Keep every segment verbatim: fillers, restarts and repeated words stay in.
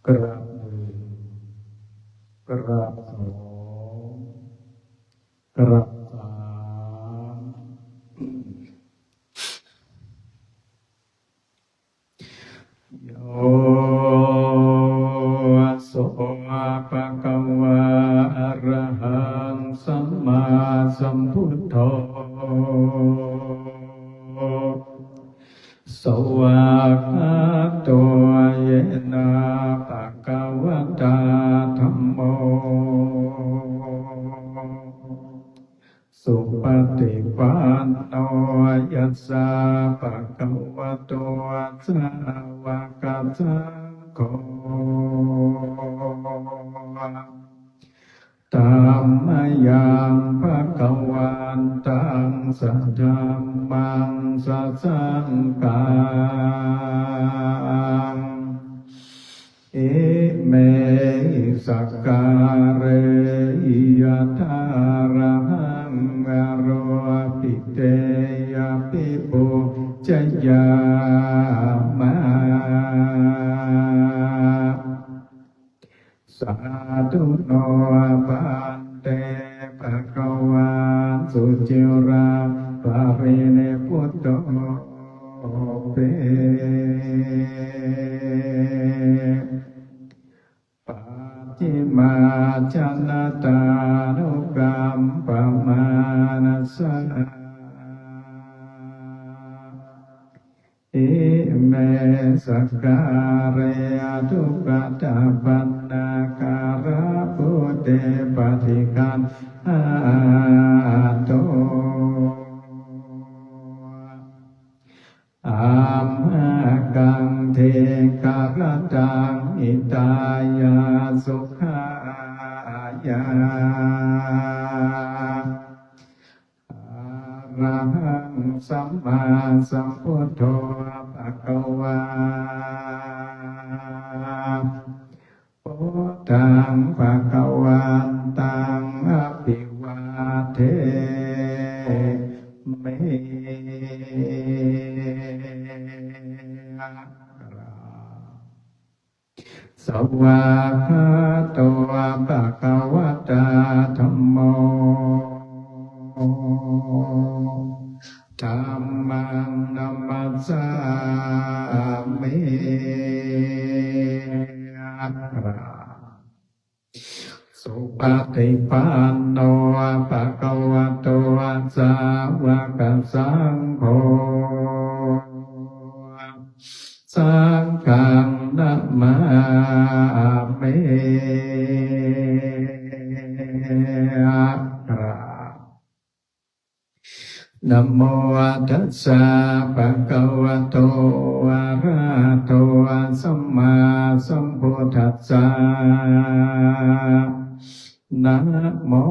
กราบหนึ่ง กราบสอง กราบสาม Yo so bhagavā arahaṃ sammāsambuddho, svākkhāto yena bhagavatā dhammo, supaṭipanno yassa bhagavato sāvakasaṅgho, tammayaṃ bhagavantaṃ sadhammaṃ sasaṅghaṃ imehi sakkārehi yathārahaṃ āropitehi abhipūjayāma. Sādhu no bhante bhagavā suciraparinibbutopi. Pacchimājanatānukampamānasā ime sakkāre aduggatapaṇṇākārabhūte paṭiggaṇhātu amhākaṃ dīgharattaṃ hitāya sukhāya. Arahaṃ sammāsambuddho bhagavā, buddhaṃ bhagavantaṃ abhivādemi. Svākkhāto bhagavatā dhammo, dhammaṃ namassāmi. Supaṭipanno bhagavato sāvakasaṅgho, saṅghaṃ namāmi. Namo tassa bhagavato arahato sammāsambuddhassa. Namo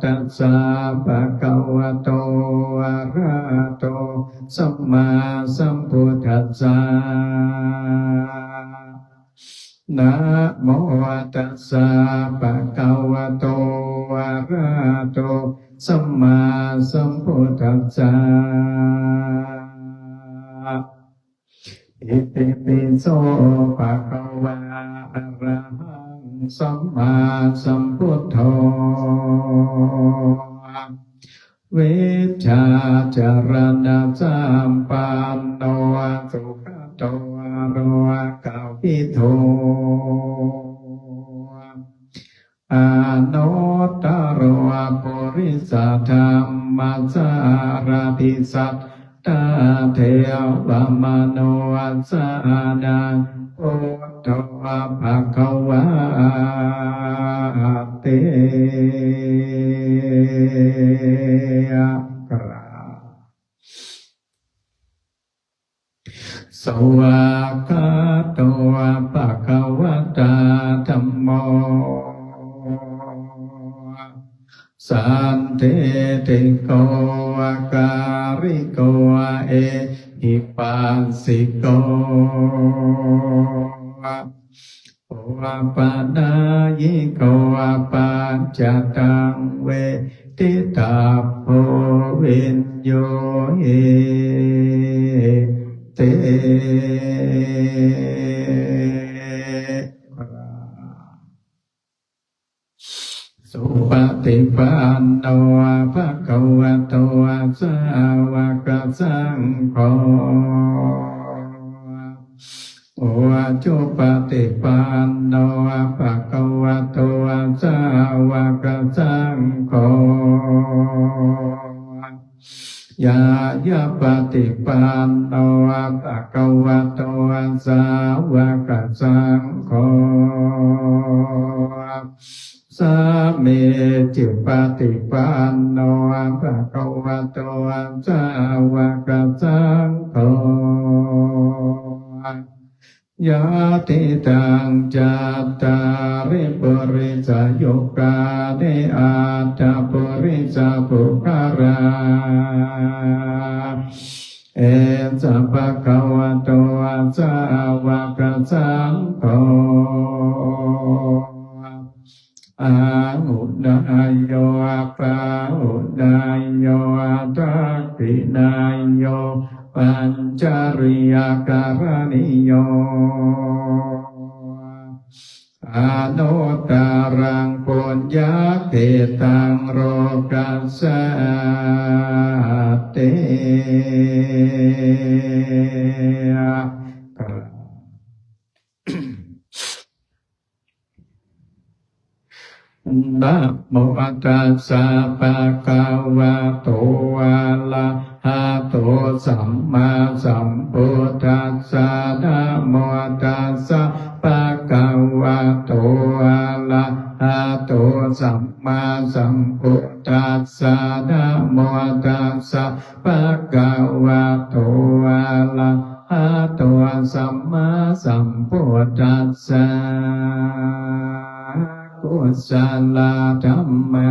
tassa bhagavato arahato sammāsambuddhassa. Namo tassa bhagavato arahato sammāsambuddhassa. Itipi so bhagavā arahaṃ sammāsambuddho, vijjācaraṇasampanno sugato lokavidū, anuttaro purisadammasārathi satthā devamanussānaṃ buddho bhagavāti. กราบ Svākkhāto bhagavatā dhammo, sandiṭṭhiko akāliko ehipassiko, opanayiko paccattaṃ veditabbo viññūhīti. Supaṭipanno bhagavato sāvakasaṅgho, ujupaṭipanno bhagavato sāvakasaṅgho, ñāyapaṭipanno bhagavato sāvakasaṅgho, sāmīcipaṭipanno bhagavato sāvakasaṅgho, yadidaṃ cattāri purisayugāni aṭṭha purisapuggalā, esa bhagavato sāvakasaṅgho, āhuneyyo pāhuneyyo dakkhiṇeyyo añjalikaraṇīyo, anuttaraṃ puññakkhettaṃ lokassāti. นะโม ตัสสะ ภะคะวะโต อะระหะโต สัมมาสัมพุทธัสสะ นะโม ตัสสะ ภะคะวะโต อะระหะโต สัมมาสัมพุทธัสสะ นะโม ตัสสะ ภะคะวะโต อะระหะโต สัมมาสัมพุทธัสสะ กุสะลา ธัมมา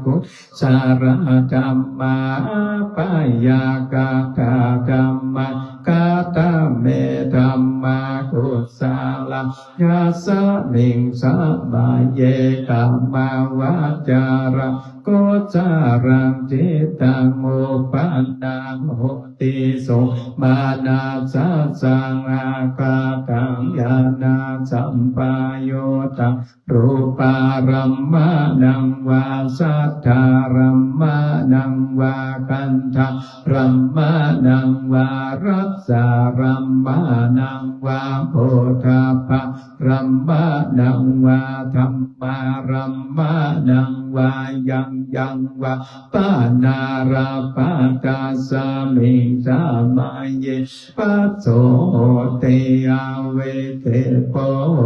กุสะลา ธัมมา อัปปะยาคตา ธัมมา คะตะเม ธัมมา กุสะลา ยัสสะมิง สะมะเย กะมะวะจาระ กุสะลัง จิตตัง อุปะนะโหติ โสมะนัสสะสัง อาคาตัง ญาณะสัมปะยุตตัง รูปารัมมะณัง วา สัทธารัมมะณัง วา คันธารัมมะณัง วา รัสสารัมมะณัง วา โผฏฐัพพะ รัมมะณัง วา ธัมมารัมมะณัง วา ยัง ยัง วา ปะนารัปปะ ตัสสะมิง สะมะเย ปัสโส โหติ อเวเท โพ โห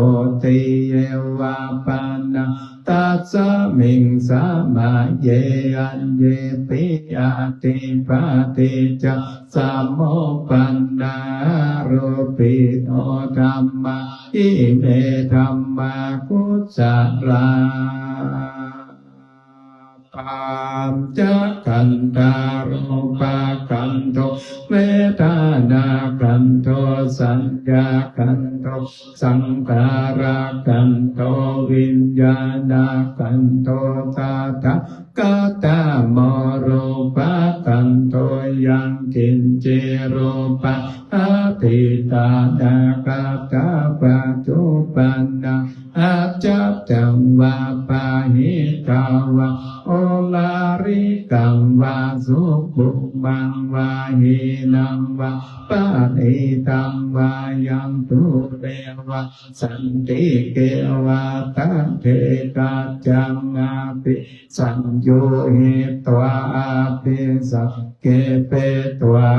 ติ เยวา ปะนา ตัสสะมิง สะมะเย อัญเย ปิ อะติปะติจจ สมุปปะนนา อารูปิโก ธัมมา อิเม ธัมมา กุสะลา ปัจจักขันธา รูปะขันโธ เวทนาขันโธ สัญญาขันโธ สังขารขันโธ วิญญาณขันโธ ตถา คตะโม รูปะขันโธ ยังกิญจิ รูปัง อตีตา นาคตา ปัจจุปันนัง อัจจตัง วา ปะหิตา วา โอลาริกัง วา สุขุมมัง วา หีนัง วา ปะนีตัง วา ยัง ดูเร วา สันติเก วา ตะเถ กัจจัง อภิ สัญญูหิตวา อภิสังเขปะ เป ตวา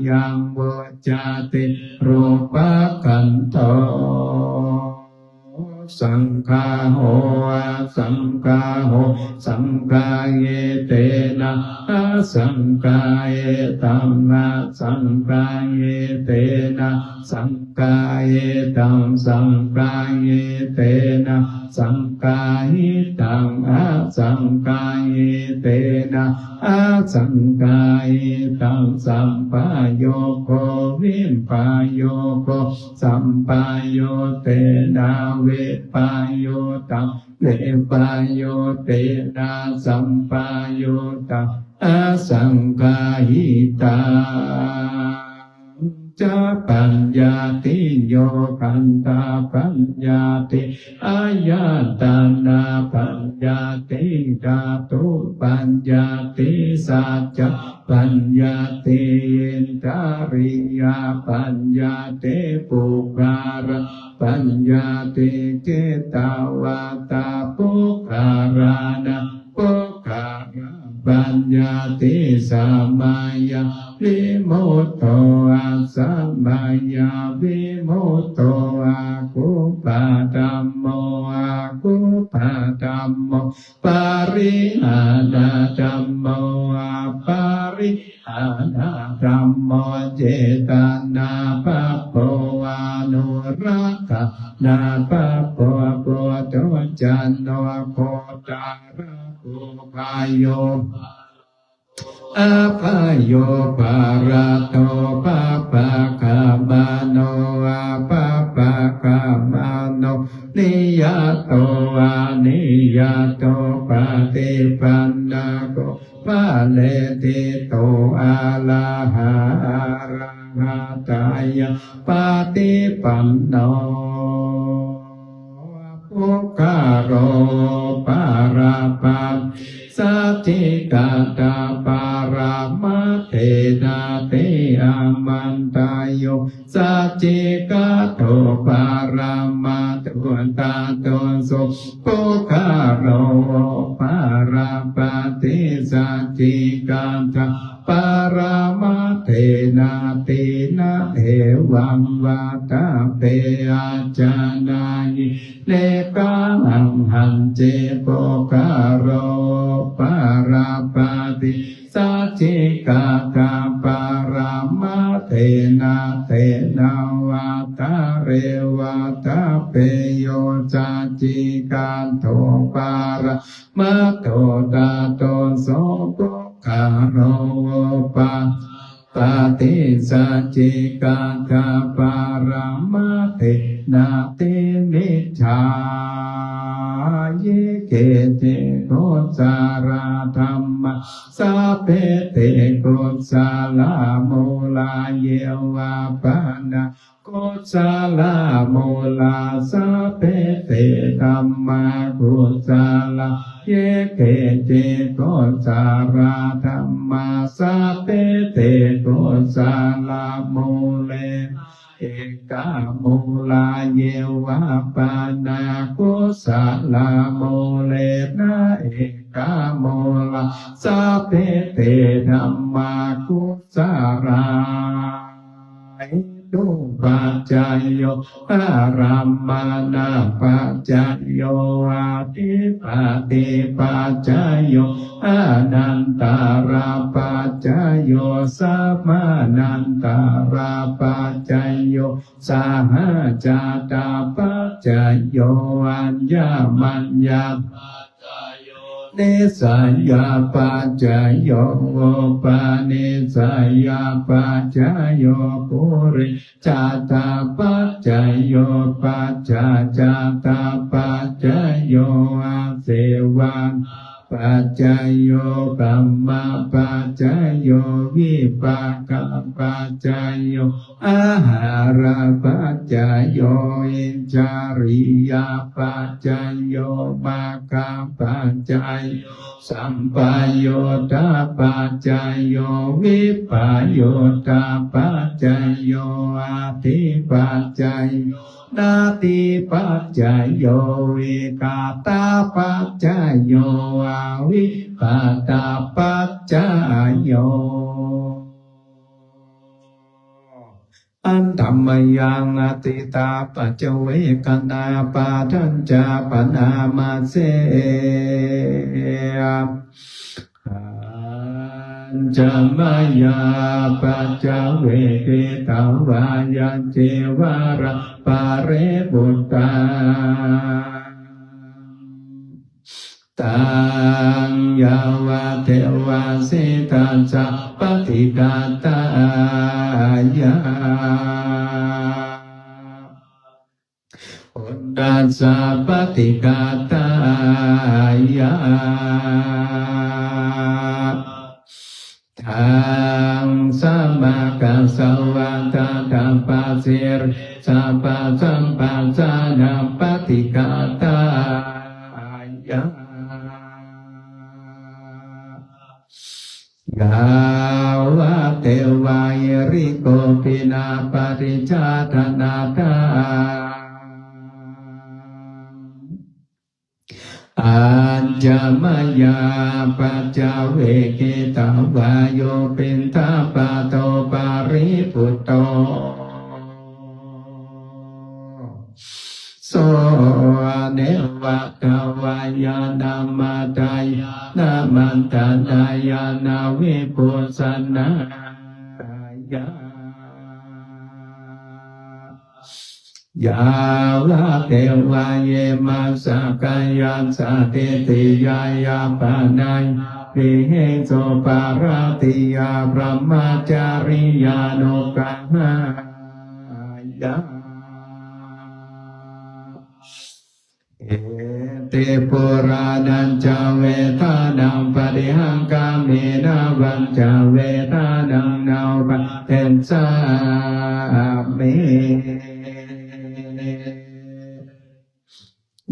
ยัง วุจจาติ รูปะขันโธ สังคาโห อสังคาโห สังคายิเตนะ อสังคายิตัง อสังคายิเตนะ สังคายิตัง สังคายิเตนะ สังคายิตัง อสังคายิเตนะ อสังคายิตัง สัมปะโยโค วิปะโยโค สัมปะยุตเตนะ วิปะยุตตัง วิปะยุตเตนะ สัมปะยุตตัง อสังคายิตัง ca paññatti, yo khandhapaññatti, āyatanapaññatti, dhātupaññatti, saccapaññatti, indriyapaññatti, puggalapaññatti, kittāvatā puggalānaṃ puggalapaññatti. Samayavimutto, asamayavimutto, akuppadhammo, akuppadhammo, parihānadhammo, aparihānadhammo, cetanābhabbo, anurakkhanābhabbo, puthujjano gotrabhū, bhayū abhayūparatto, bhabbāgamano abhabbāgamano, niyato aniyato, paṭipannako phaleṭṭhito, arahā arahattāya paṭipanno. Puggalo upalabbhati saccikaṭṭhaparamatthenāti. Āmantayo saccikaṭṭho paramatthu, tato so puggalo upalabbhati saccikaṭṭha paramatthenāti. Na hevaṃ vattabbe, ajjhagāye nekahaṃ. Hañci puggalo upalabbhati saccikaṭṭhaparamatthenā, vattabbe vattabbe, yo saccikaṭṭho upalabbhati matto, tato so puggalo upalabbhati saccikaṭṭhaparamatthenāti. Miccā ye keci kusalā dhammā, sabbe te kusalamūlā. Ye vā pana kusalamūlā, sabbe te dhammā kusalā. Ye keci kusalā dhammā, sabbe te kusalamūlena ekamūlā. Ye vā pana kusalamūlena ekamūlā, sabbe te dhammā kusalā. Hetupaccayo, ārammaṇapaccayo, adhipatipaccayo, anantarapaccayo, samanantarapaccayo, sahajātapaccayo, aññamañña nissayapaccayo, upanissayapaccayo, purejātapaccayo, pacchājātapaccayo, āsevānupaccayo, kammapaccayo, vipākapaccayo, āhārapaccayo, indriyapaccayo, maggapaccayo, sampayuttapaccayo, vippayuttapaccayo, atthipaccayo, natthipaccayo, vigatapaccayo, avigatapaccayo. Handa mayaṃ atītapaccavekkhaṇapāṭhañca bhaṇāma se. Yañca mayā apaccavekkhitvā yañceva raṃ paripūtaṃ, taṃ yāvadeva sītassa paṭighātāya, uṇhassa paṭighātāya, Taṃ samaggāsavātātapasiriṃsapasampajānaṃ paṭighātāya, yāvadeva hirikopinapaṭicchādanatthaṃ ajja mayā paccavekkhitvā yo piṇḍapāto paribhutto, so neva davāya na madāya na maṇḍanāya na vibhūsanāya, yāvadeva imassa kāyassa ṭhitiyā yāpanāya vihiṃsuparatiyā brahmacariyānuggahāya, iti purāṇañca vedanaṃ paṭihaṅkhāmi navañca vedanaṃ navadissāmi.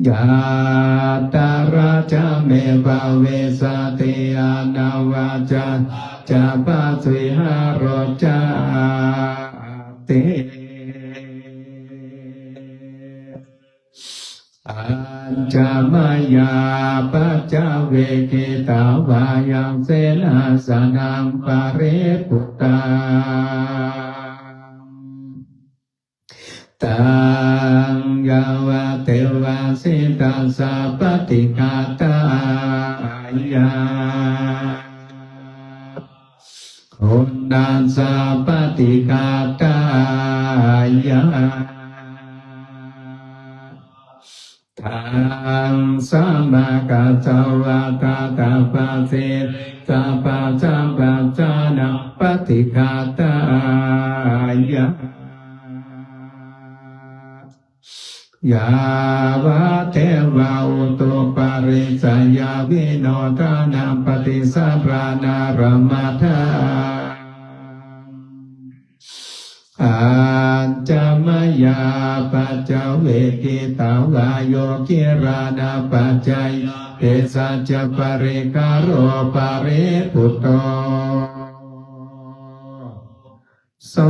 Yātrā ca me bhavissati anavajjatā ca phāsuvihāro cāti, ajja mayā paccavekkhitvā yaṃ senāsanaṃ paribhuttaṃ, taṃ yāvadeva sītassa paṭighātāya, uṇhassa paṭighātāya, taṃ samaggāsavātātapasiriṃsapasampajānaṃ paṭighātāya, yāvadeva utuparissayavinodanaṃ paṭisallānārāmatthaṃ, ajja mayā paccavekkhitvā yo gilānapaccayabhesajjaparikkhāro paribhutto, so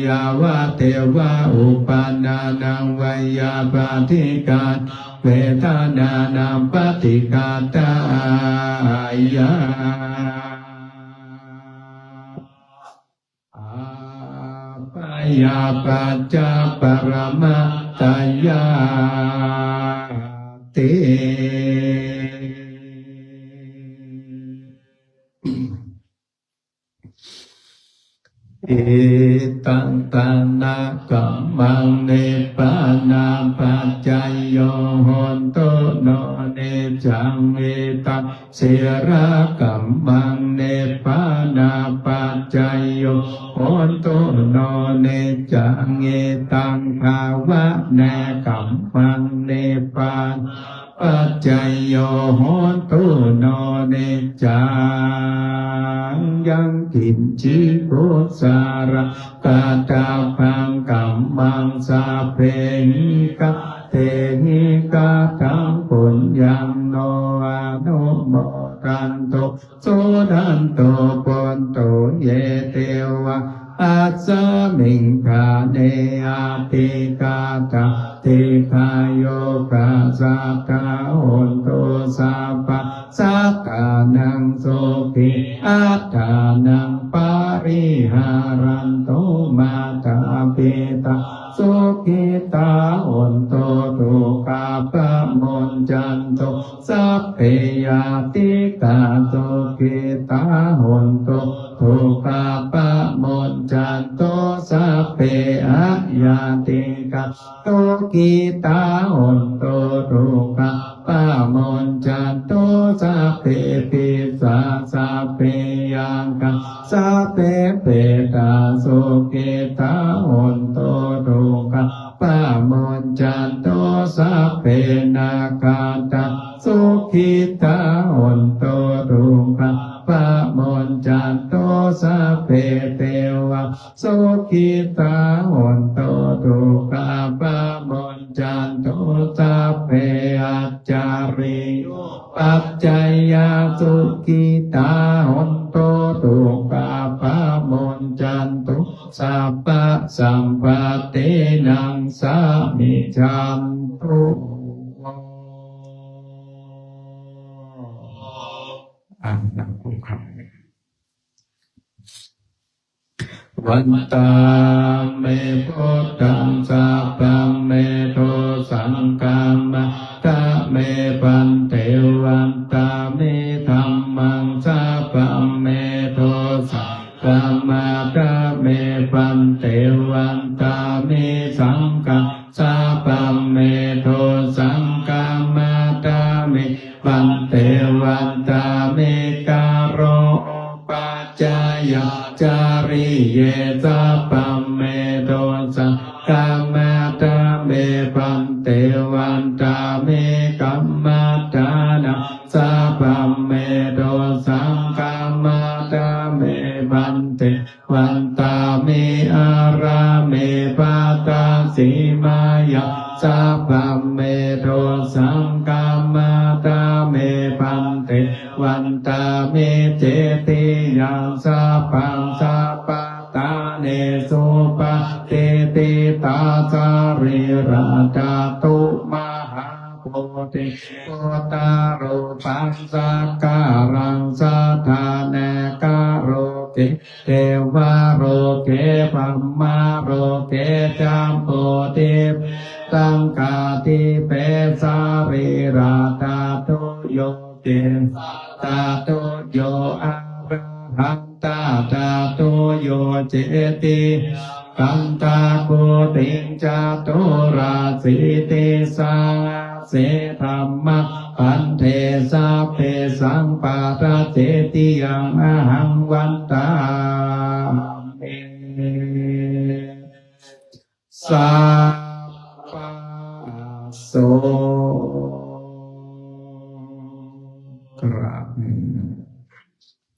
yāvadeva uppannānaṃ veyyābādhikānaṃ vedanānaṃ paṭighātāya, abyāpajjhaparamatāyāti. Idaṃ dānakammaṃ nibbānapaccayo hotu no niccaṃ. Idaṃ sīlakammaṃ nibbānapaccayo hotu no niccaṃ. Idaṃ bhāvanākammaṃ nibbānapaccayo hotu no niccaṃ. Yaṃ kiñci kusalakatabbaṃ kammaṃ sabbehi katehi kataṃ puññaṃ no anumodantu suṇantu bhonto ye devā asmiṃ ṭhāne adhigatā dīghāyukā sadā hontu sabbasattānaṃ sukhī attānaṃ pariharantu. Mātā pitā sukhitā hontu dukkhā pamuñcantu. Sabbe ñātikā sukhitā hontu dukkhā pamuñcantu. Sabbe aññātikā sukhitā hontu dukkhā pamuñcantu. Sabbe pisā sabbe yakkhā sabbe petā sukhitā hontu dukkhā pamuñcantu. Sabbe nakkhattā sukhitā hontu dukkhā pamuñcantu. dukkhā pamuñcantu, sabbe ācariyupajjhāyā sukhitā hontu, dukkhā pamuñcantu, sabbasampattīnaṃ samijjhantu. อ่า นั่งคุกเข่า Vandāmi buddhaṃ, sabbaṃ me dosaṃ khamatha me bhante. Vandāmi dhammaṃ, sabbaṃ me dosaṃ khamatha me bhante. Vandāmi saṅghaṃ, sabbaṃ me dosaṃ khamatha me bhante. Vandāmi garo upajjhāyācariye, sabbaṃ me dosaṃ khamatha me bhante. Vandāmi kammaṭṭhānaṃ, sabbaṃ me dosaṃ khamatha me bhante. Vandāmi ārāme bhaddasīmāyaṃ, sabbaṃ me dosaṃ khamatha me bhante. Vandāmi cetiyaṃ, sabbaṃ sabbaṭṭhānesu patiṭṭhitā sarīradhātu mahābodhiṃ buddharūpaṃ sakkāraṃ saddhammaṃ loke devaloke brahmaloke jambudīpe saṅghadīpe sarīradhātuyo kesādhātuyo arahatadhātuyo cetiyaṃ gandhagutiṃ caturāsītisahassadhammaṃ bhante sabbesaṃ pattacetiyaṃ ahaṃ vandāmi. Sabbaso. กราบ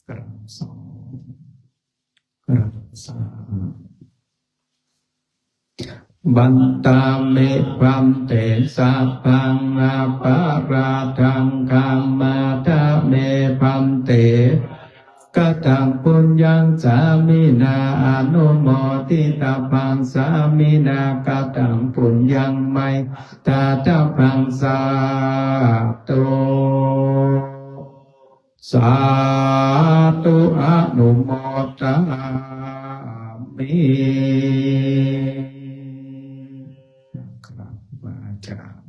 กราบสอง กราบสาม Vandāmi bhante, sabbaṃ aparādhaṃ khamatha me bhante. Kataṃ puññaṃ sāminā anumoditabbaṃ, sāminā kataṃ puññaṃ mayhaṃ dātabbaṃ, sādhu. Sādhu anumodāmi. ครับ ครูบาอาจารย์